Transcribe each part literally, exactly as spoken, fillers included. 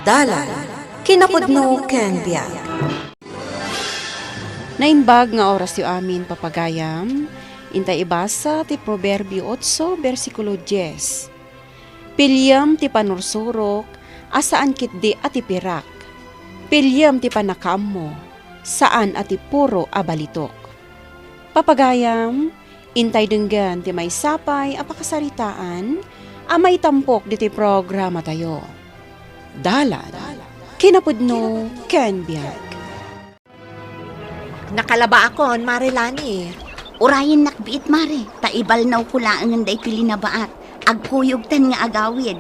Dalan, kinapudno ken biag. Naimbag nga orasyo amin, papagayam. Intay ibasa ti Proverbio otso, bersikulo dies. Piliem ti panursurok a saan ketdi a ti pirak. Piliem ti pannakaammo, saan a ti puro a balitok. Papagayam, intay denggen ti maysa pay a pakasaritaan a maitampok ditoy programatayo. Dalan, kinapudno, ken biag. Nakalabaakon, Mare Lani. Urayennak biit, Mare, ta ibalnawko laengen daytoy linabaat. Agkuyogtan nga agawid.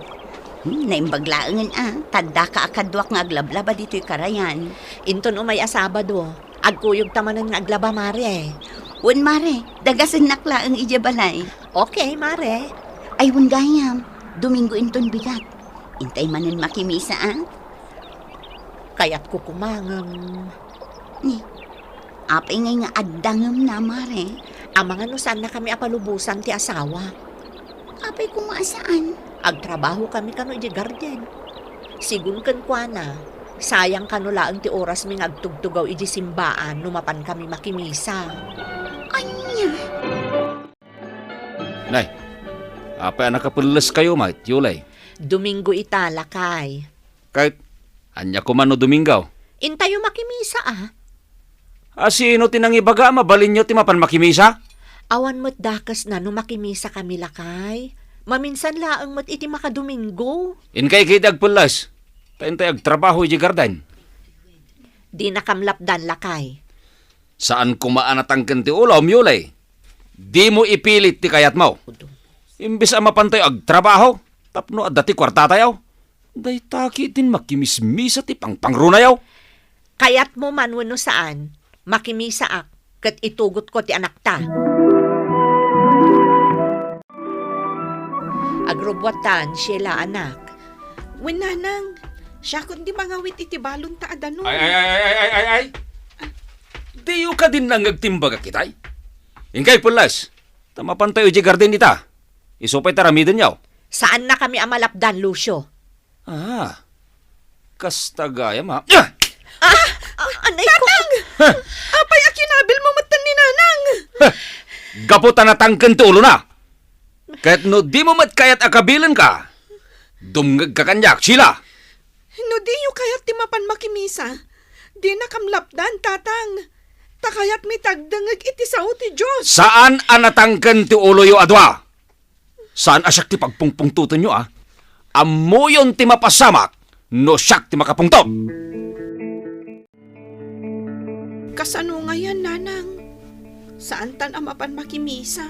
Hmm, naimbag laengen a, ta addaka a kaduak nga aglablaba ditoy karayan. Inton umay a Sabado, agkuyogta manen nga aglaba, Mare. Wen, Mare, dagasennak laeng idiay balay. Okay, Mare. Ay, wen gayam, Domingo inton bigat. Intay manen makimisa, a? Kayatko koma ngem. Ni, apay ngay nga adda ngem na, Mare? Amangan no saannakami a palubosan ti asawa. Apay koma a saan? Agtrabahokami kano idiay garden. Sigun kenkuana, sayang kano laeng ti orasmi nga agtugtugaw idiay simbaan no mapankami makimisa. Ania? Nay, apay a nakapelleskayo met, Yulay? Domingo ita, lakay. Ket, ania koma no Domingo? Intayo makimisa, a. A, sino ti nangibaga a mabalinyo ti mapan makimisa? Awan met dakesna no makimisakami, lakay. Maminsan laeng met iti makadomingo. Inkay ketdi agpelles, ta intay agtrabaho idiay garden. Dinakam lapdan, lakay. Saan koma a natangken ti ulom, Yulay. Dimo ipilit ti kayatmo. Imbes a mapantayo agtrabaho tapno adda ti kuartatayo, dayta ketdin makimismisa ti pangpangrunayo. Kayatmo man wenno saan, makimisaak ket itugotko ti anakta. Agrubbuatan, Sheila, anak. Wen, nanang, siakon di mangawit iti balon ta adano. Ay, ay, ay, ay, ay, ay, ay, ay! Diyo kadin nangngeg ti imbagak itay? Inkay, pullas, ta mapantayo idiay garden ita. Isu pay ti aramidenyo. Saannakami a malapdan, Lucio. Ah, kasta gayam, a. Ah! Ah! Ah, anay ko. Tatang! Huh! Apay a kinabilmo metten ni Nanang? Huh! Gapu ta natangken ti ulona. Ket no dimo met kayat a kabilenka, dumngegka kaniak, Sheila. No diyo kayat ti mapan makimisa, dinakam lapdan, Tatang. Ta kayatmi ti agdengngeg iti sao ti Dios. Saan a natangken ti uloyo a dua. Saan a siak ti pagpungpungtotenyo, a? Ammoyon ti mapasamak no siak ti makapungtot. Kasano ngayen, Nanang? Saantan a mapan makimisa.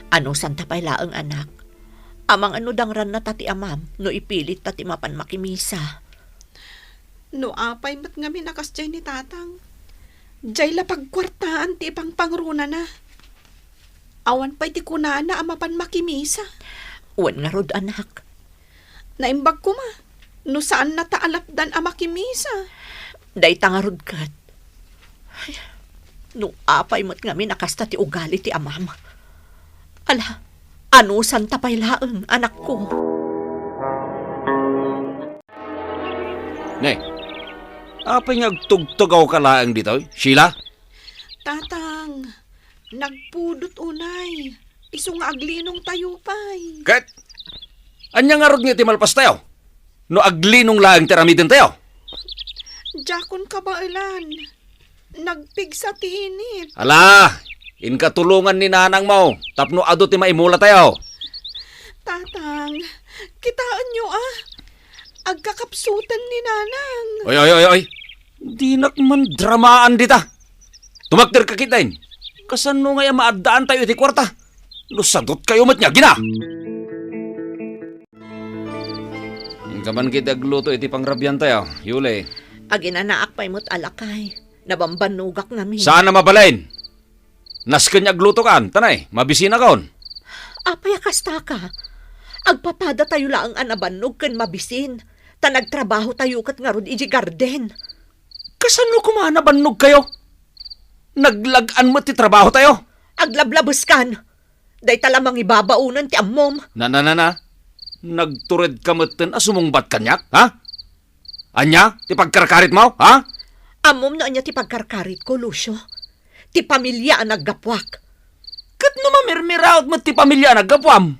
Anusanta pay laeng, anak. Amangan no dangrannata ti amam no ipilitta ti mapan makimisa. No apay met ngamin a kasdiay ni Tatang, diay la pagkuartaan ti ipangpangrunana. Awan pay ti kunana a mapan makimisa. Wen ngarud, anak. Naimbag koma no saannata a lapdan a makimisa. Dayta ngarud ket. Ay, no apay met ngamin a kasta ti ugali ti amam. Ala, anusanta pay laeng, anakko. Ne, apay nga agtugtugawka laeng ditoy, Sheila? Tatang, nagpudot unay. Isu nga aglinongtayo pay. Ket, ania ngarud nga iti malpastayo? No aglinong laeng ti aramidentayo? Diakon kabaelan. Nagpigsa ti init. Ala, inka tulongan ni nanangmo tapno adu ti maimulatayo. Tatang, kitaenyo a, agkakapsuten ni Nanang. Oy, oy, oy, oy. Dinak man dramaan dita. Tumakderka ketdin. Kasano ngay a maaddaantayo iti kuarta? No sadutkayo met nga agina. Inka man ketdi agluto iti pangrabiantayo, Yuli. Aginanaak pay met a lakay. Nabambannogak ngamin. Saan a mabalin? Nasken nga aglutokan, ta nay, mabisinakon. Apay a kastaka? Agpapadatayo laeng a nabannog ken mabisin, ta nagtrabahotayo ket ngarud idiay garden. Kasano koma a nabannogkayo? Naglag-an met ti trabahotayo. Aglablabeskan. Dayta la mangibabaonen ti ammom. Na, na, na, na. Nagturedka metten a sumungbat kaniak, ha? Ania ti pagkarkaritmo, ha? Ammom no ania ti pagkarkaritko, Lucio? Ti pamilia a naggapuak. Ket no mamirmiraot met ti pamilia a naggapuam,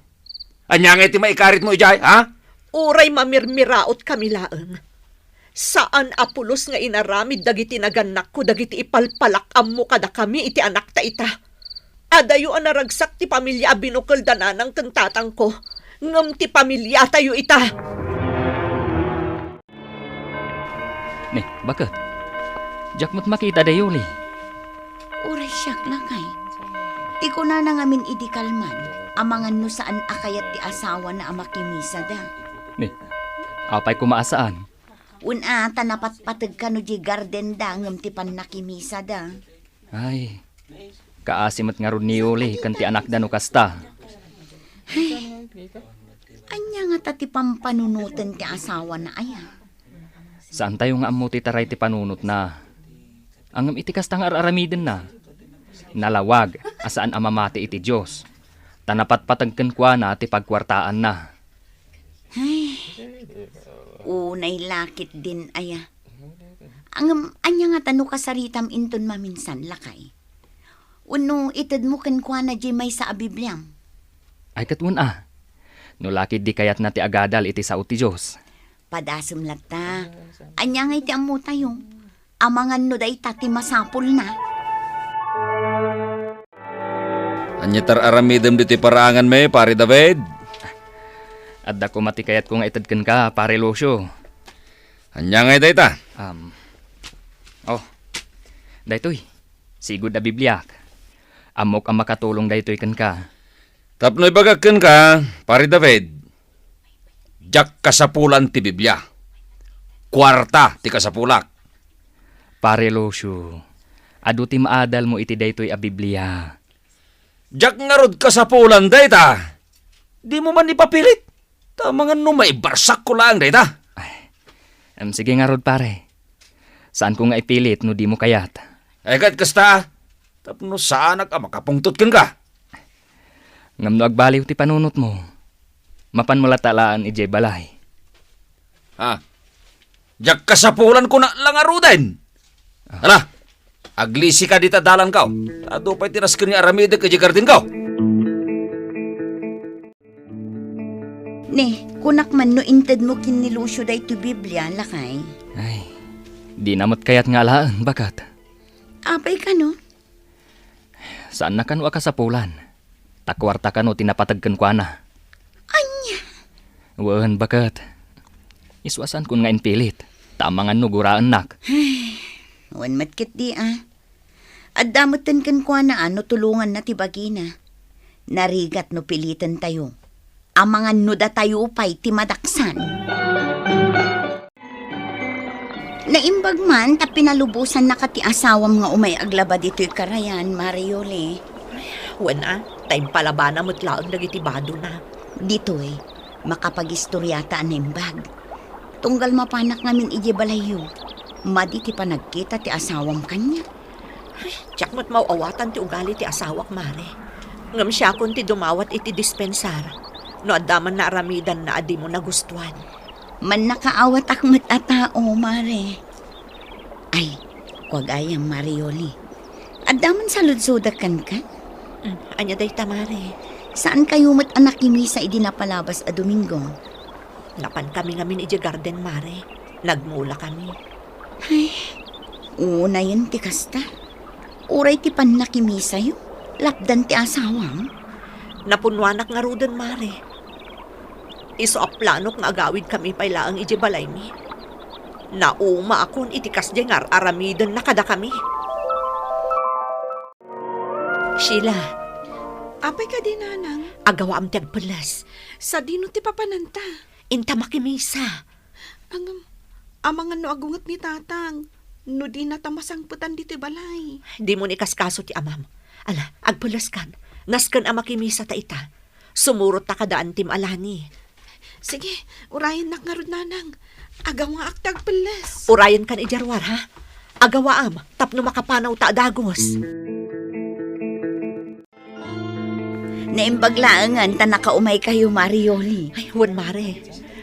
ania ngay ti maikaritmo idiay, ha? Uray mamirmiraotkami laeng. Saan a pulos nga inaramid dagiti nagannakko dagiti ipalpalak ammo kadakami iti anakta ita. Adayo a naragsak ti pamilia a binukel da nanang ken tatangko, ngem ti pamiliatayo ita. Ni, baket. Diak met makita da Yuli. Uray siak lakay. Ti kunana ngamin idi kalman, amangan no saan a kayat ti asawana a makimisada. Ni, apay koma a saan? Wen a, ta napatpateg kano di garden da ngem ti pannakimisada. Ay, kaasi met ngarud ni Yuli ken ti anakda no kasta. Ay, ania ngata ti pampanunoten ti asawana aya? Saantayo nga ammo ti taray ti panunotna. Ngem iti kasta nga ar-aramidenna, nalawag a saan a mamati iti Dios, ta napatpateg kenkuana ti pagkuartaanna. Ay, unay lakit din aya. Ngem ania ngata no kasaritam inton maminsan, lakay? Wenno itedmo kenkuana diay maysa a Bibliam? Ay, ket wen a. No lakit di kayatna ti agadal iti sao ti Dios. Padasem latta. Ania ngay ti ammotayo? Amangan no dayta ti masapulna. Ania ti ar-aramidem ditoy paraanganmi, Pare David? Adda koma ti kayatko nga ited kenka, Pare Lucio. Ania ngay dayta? Um, oh, daytoy. Sigud a Bibliak. Ammok a makatulong daytoy kenka. Tapno ibagak kenka, Pare David, diak kasapulan ti Biblia. Kuarta ti kasapulak. Pare Lucio, adu ti maadalmo iti daytoy a Biblia. Diak ngarud kasapulan dayta. Dimo man ipapilit. Ta amangan no maibarsakko laeng dayta. Ay, em, sige ngarud, pare. Saanko nga ipilit no dimo kayat. Ay, ket kasta, tapno saanak a makapungtot kenka. Ngem no agbaliw ti panunotmo, mapanmo latta laeng idiay balay. Ha? Diak kasapulan kuna la ngaruden. Ah. Ala, aglisika dita dalanko. Ta adu pay ti nasken nga aramidek idiay gardenko. Ne, kunak man no intedmo ken ni Lucio daytoy Biblia, lakay. Ay, dina met kayat nga alaen, baket. Apay kano? Saanna kano a kasapulan. Ta kuarta kano ti napateg kenkuana. Ania? Wen, baket. Isu a saankon nga impilit. Ta amangan no guraennak. Ay, wen met ketdi a. Adda metten kenkuana a no tulonganna ti bagina. Narigat no pilitentayo. Amangan no datayo pay ti madaksan. Naimbag man ta pinalubosannaka ti asawam nga umay aglaba ditoy karayan, Mare Yoli. Wen a, ta impalabana met laeng dagiti badona. Ditoy, makapagistoriata a naimbag. Tunggal mapanak ngamin idiay balayyo, madi ti panagkita ti asawam kaniak. Ay, diak met maaw-awatan ti ugali ti asawak, Mare. Ngem siakon ti dumawat iti dispensar no adda man naaramidanna a dimo nagustuan. Mannakaawatak met a tao, Mare. Ay, kua gayam, Mare Yoli. Adda man saludsodak kenka? Mm, ania dayta, Mare? Saankayo met a nakimisa idi napalabas a Domingo? Napankami ngamin idiay garden, Mare. Nagmulakami. Ay, unayen ti kasta. Uray ti pannakimisayo, lapdan ti asawam? Napunnoanak ngaruden, Mare. Isu a planok nga agawidkami pay laeng idiay balaymi. Naumaakon iti kasdiay nga ar-aramidenna kadakami. Sheila. Apay kadi, nanang? Agawaam ti agpelles. Sadino ti papananta? Inta makimisa. Ngem, amangan no agunget ni tatang, no dinata masangpetan ditoy balay. Dimo ni kaskaso ti amam. Ala, agpelleskan. Nasken a makimisa ta ita. Sumurotta kada antim a lani. Sige, urayennak ngarud, nanang. Agawaak ti agpelles. Urayenkan idiay ruar, ha? Agawaam, tapno makapanawta a dagus. Naimbag laengen ta nakaumaykayo, Mare Yoli. Ay, wen, Mare.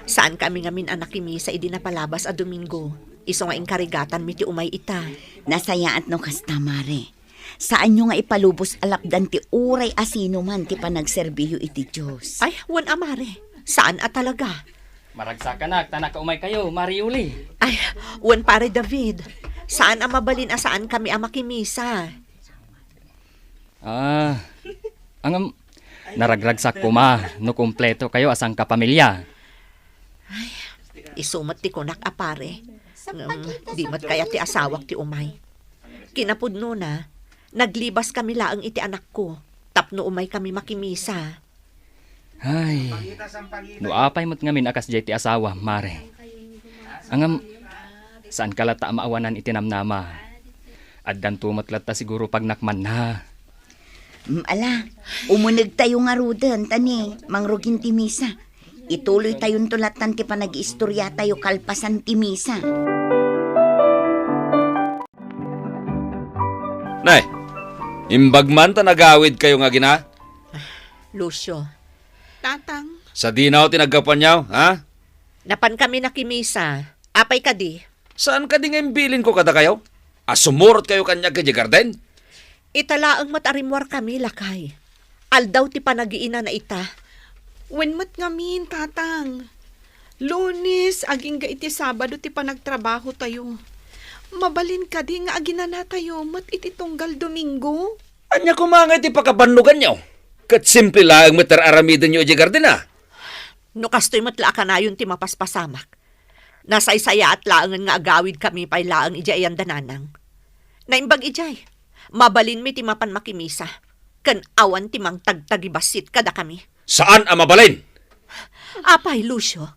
Saan kami ngamin a nakimisa idi napalabas a Domingo. Isu nga inkarigatanmi ti umay ita. Nasayaat no kasta, Mare. Saanyo nga ipalubos a lapdan ti uray a sino man ti panagserbiyo iti Dios. Ay, wen a, Mare. Saan a talaga. Maragsakanak, ta nakaumay kayo, Mari Yuli. Ay, wen, Pare David. Saan a mabalin a saan kami a makimisa. Ah, angam, naragragsak koma no kumpleto kayo a sangkapamilya. Ay, isu met ti kunak a pare. Ngem, di met kayat ti asawak ti umay. Kinapudnona, naglibas kami laeng iti anakko tapno umay kami makimisa. Ay, no apay met ngamin a kasdiay ti asawa, Mare. Angam, saan ka latta a maawanan iti namnama. Addanto met latta siguro pagnakmanna. Mm, ala, umunegtayo ngaruden, ta ni, mangrugin ti misa. Ituloytayonto lattan ti panagiistoriatayo kalpasan ti misa. Nay, imbag man ta nagawid kayo nga agina? Lucio. Tatang. Sadinaw ti naggapuanyo, ha? Napan kami nakimisa. Apay kadi? Saan kadi nga imbilinko kadakayo? A sumurot kayo kaniak idiay garden? Ita laeng met a rimmuar kami, lakay. Aldaw ti panagiinana ita. Wen met ngamin, Tatang. Lunes, agingga iti Sabado ti panagtrabahotayo. Mabalin kadi nga aginanatayo met iti tunggal Domingo? Ania koma ngay ti pakabannoganyo? Ket simple laeng met ti ar-aramidenyo idiay garden, a? No kastoy met la a kanayon ti mapaspasamak, nasaysayaat laengen nga agawidkami pay laeng idiay ayanda, Nanang. Naimbag idiay, mabalinmi ti mapan makimisa, ken awan ti mangtagtagibassit kadakami. Saan a mabalin? Apay, Lucio,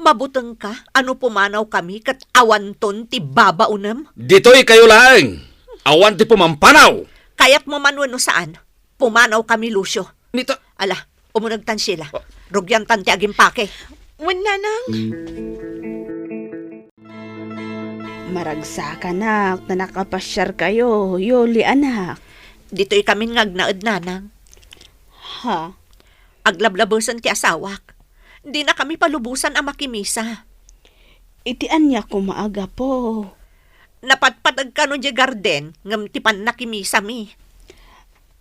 mabutengka a no pumanawkami ket awanton ti babaonem? Ditoy kayo laeng. Awan ti pumampanaw. Kayatmo man wenno saan, pumanawkami, Lucio. Nita- Ala, umunegtan, Sheila. Ah. Rugiantan ti agimpake. Wen, Nanang. Maragsakanak, ta nakapasiarkayo, Yuli, anak. Ditoy kamin nga agnaed, Nanang. Ha? Aglablabesen ti asawak. Dinakami palubosan a makimisa. Iti ania koma a gapu? Napatpateg kano diay garden ngem ti pannakimisami.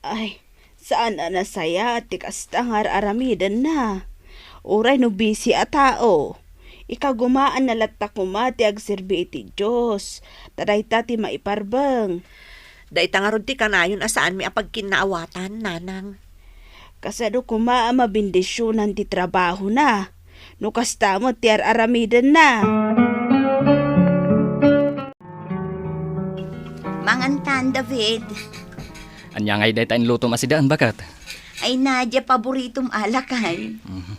Ay, saan a nasayaat ti kasta nga ar-aramidenna. Uray no bisi a tao, ikagumaanna latta koma ti agserbi iti Dios, ta dayta ti maiparbeng. Dayta ngarud ti kanayon a saanmi a pagkinnaawatan, Nanang. Kasano koma a mabendisionan ti trabahona, no kasta met ti ar-aramidenna? Mangantan, David. Ania ngay dayta inlutom a sidaan, baket? Ay, Nadia, paboritom a, lakay. Mhm.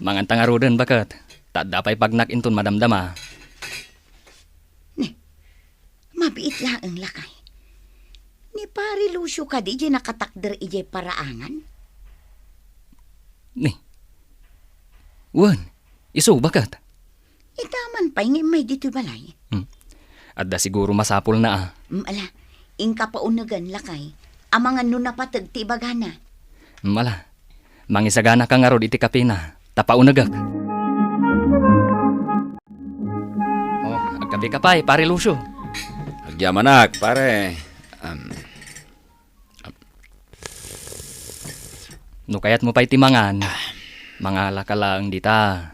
Manganta ngaruden, baket. Ta adda pay pagnak inton madamdama. Ni, mabiit laeng, lakay. Ni Pare Lucio kadi diay nakatakder idiay paraangan? Ni. Wen, isu, baket? Ita man pay nga immay ditoy balay. Hmm. Adda siguro masapulna a. Mm, ala, inka paunegen, lakay. Amangan no napateg ti ibagana. Mm, ala. Mangisaganaka ngarud iti kapena, ta paunegek. Oh, agkapeka pay, Pare Lucio. Agyamanak, pare. Am, am. No kayatmo pay ti mangan, mangalaka laeng dita.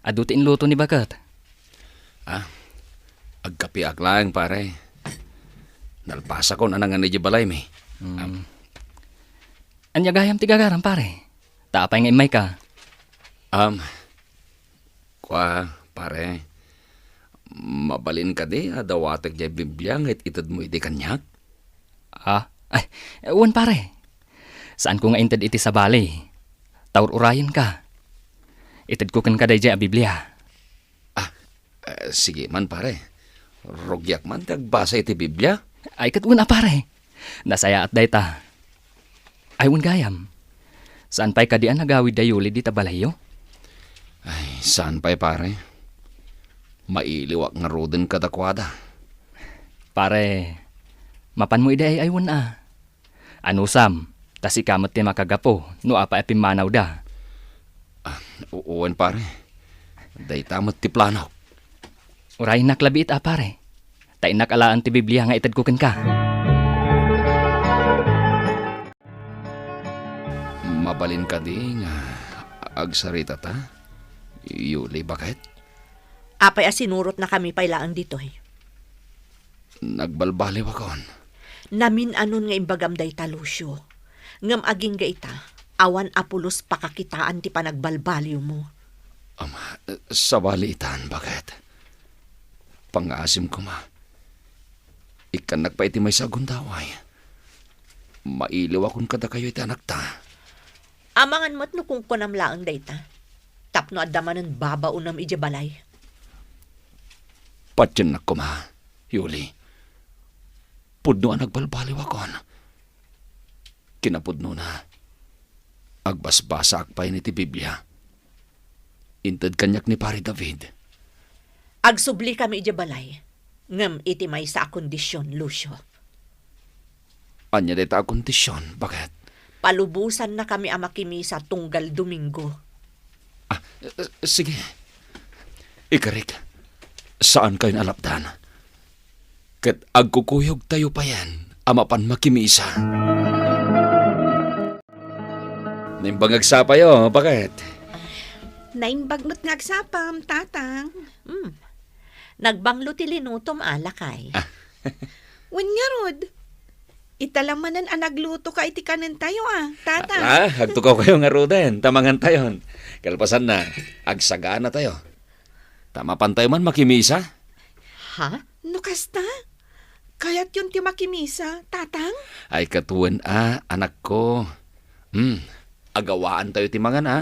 Adu ti inluto ni baket. Ah, agkapiak laeng, pare. Nalpasakon a nangan idiay balaymi. Hmm. Am. Ania gayam ti gagaram, pare? Ta apay nga immayka? Am, kua, pare, mabalin kadi a dawatek diay Biblia nga it-itedmo idi kaniak? Ah, ay, wen, pare. Saanko nga inted iti sabali. Ta ur-urayenka. Itedko kenka daydiay a Biblia. Ah, eh, sige man, pare. Rugiak man ti agbasa iti Biblia. Ay, ket wen a, pare. Nasayaat dayta. Ay, wen gayam. Saan pay kadi a nagawid da Yuli dita balayyo? Ay, saan pay, pare. Mailiwak ngaruden kadakuada. Pare, mapanmo idi ay, ay wen a. Anusam, ta sika met ti makagapu no apay a pimmanawda. Ah, u-, wen, pare. Dayta met ti planok. Uraynak labiit a, pare. Ta innak alaen ti Biblia nga itedko kenka. Mabalin kadi nga agsaritata, Yuli, baket? Apay a sinurotnakami pay laeng ditoy? Nagbalbaliwakon. Namin-anon nga imbagam dayta, Lucio. Ngem agingga ita, awan a pulos pakakitaan ti panagbalbaliwmo. Ama, sabali itan, baket? Pangngaasim koma. Ikkannak pay iti maysa a gundaway. Mailiwakon kadakayo iti anakta. Amangan met no kunkunam laeng dayta, tapno adda manen babaonem idiay balay. Patiennak koma, Yuli. Pudno a nagbalbaliwakon. Kinapudnona, agbasbasaak pay iti Biblia. Inted kaniak ni Pare David. Agsublikami idiay balay, ngem iti maysa a kondision, Lucio. Ania dayta a kondision, baket? Palubosannakami a makimisa tunggal Domingo. Ah, eh, sige. Ikarik, saankayon a lapdan. Ket agkukuyogtayo payen a mapan makimisa. Naimbag nga agsapayo, baket? Naimbag met nga agsapam, Tatang. Hmm. Nagbanglo ti linutom, a, lakay. Ah. Wen ngarud, ita la manen a naglutoka iti kanentayo, a, Tatang. Ah, agtukawkayo ngaruden, ta mangantayon. Kalpasanna, agsaganatayo. Ta mapantayo man makimisa. Ha? No kasta? Kayatyon ti makimisa, Tatang? Ay, ket wen a, anakko. Hmm, agawaantayo ti mangan, a.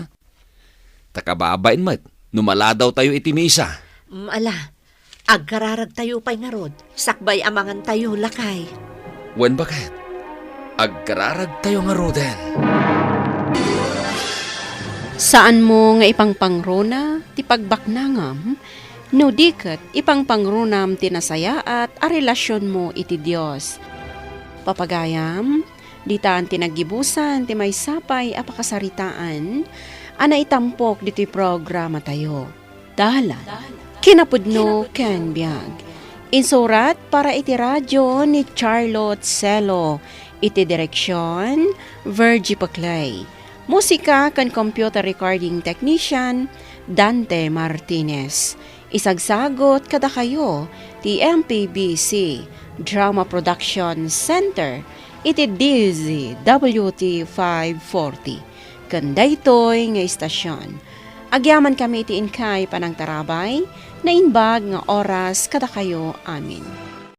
Ta kababain met, no maladawtayo iti misa. Mm, ala, agkararagtayo pay ngarud, sakbay a mangantayo, lakay. Wen, baket, agkararagtayo ngaruden. Saanmo nga ipangpangruna ti pagbaknangam, no di ket ipangpangronam ti nasayaat a relasionmo iti Dios. Papagayam, ditan ti naggibusan ti maysa pay a pakasaritaan a naitampok ditoy programatayo. Dalan, kinapudno ken biag. Insurat para iti radio ni Charlotte Celo. Iti direksion, Virgie Paclay. Musika ken computer recording technician, Dante Martinez. Isagsagut kadakayo ti M P B C Drama Production Center iti D Z W T five forty. Ken daytoy nga istasion, agyamankami iti inkay panangtarabay, naimbag nga oras kadakayo amin.